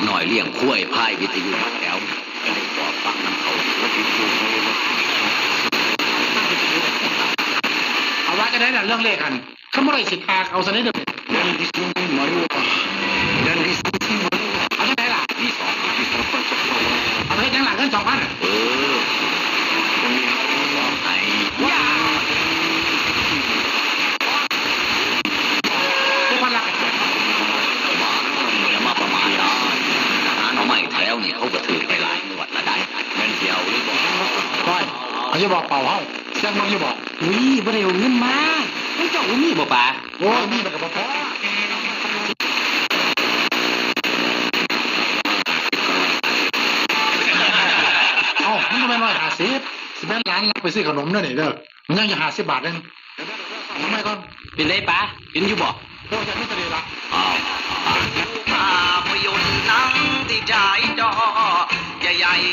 ນ້ອຍລ້ຽງຄວາຍພາຍວິທະຍຸແຖວ ໄດ້ປອບປັກນຳເຂົາ. ເອົາ ວ່າຈັ່ງໃດລະເລື່ອງເລກຫັ້ນ? ຄຳບໍ່ໄດ້ຊິພາກເອົາຊະເດ້. ເອົາຈັ່ງໃດລະ? ເອົາໄປເຮັດຫຍັງລະເງິນສອງພັນ? ເອີ ໃຫ້ ຢ່າ ບໍ່ພັນລະ ຢ່າມາປະມາດຫຼາຍ. ຫາໜໍ່ໄມ້ແຖວນີ້ເຂົາກໍຖືກໄປຫຼາຍງວດລະໄດ໋. ແມ່ນຊິເອົາຫຼືບໍ່? ເອົາຢູ່ບໍ່ເປົ່າເຮົາ? ແຊງເບິ່ງຢູ່ບໍ່? ອຸ້ຍ ບໍ່ໄດ້ເອົາເງິນມາ. ຂອງເຈົ້າບໍ່ມີບໍ່ປາ? ໂອ້ຍ ມີມັນກໍບໍ່ພໍ. ເອົ້າ ມັນບໍ່ແມ່ນຮ້ອຍຫ້າສິບ ຊິແມ່ນຫຼານລັກໄປຊື້ຂະໜົມເດີນີ້ເດີ. ມັນຍັງຢູ່ຫ້າສິບບາດໜຶ່ງ. ເອົາໃໝ່ກ່ອນ. ເປັນໃດປາ? ເຫັນຢູ່ບໍ່? ໂອ້ ຢາກມີຕະເດລະ. ອ້າວ ພາພະຍົນໜັງທີ່ຈາຍຈໍ ໃຫຍ່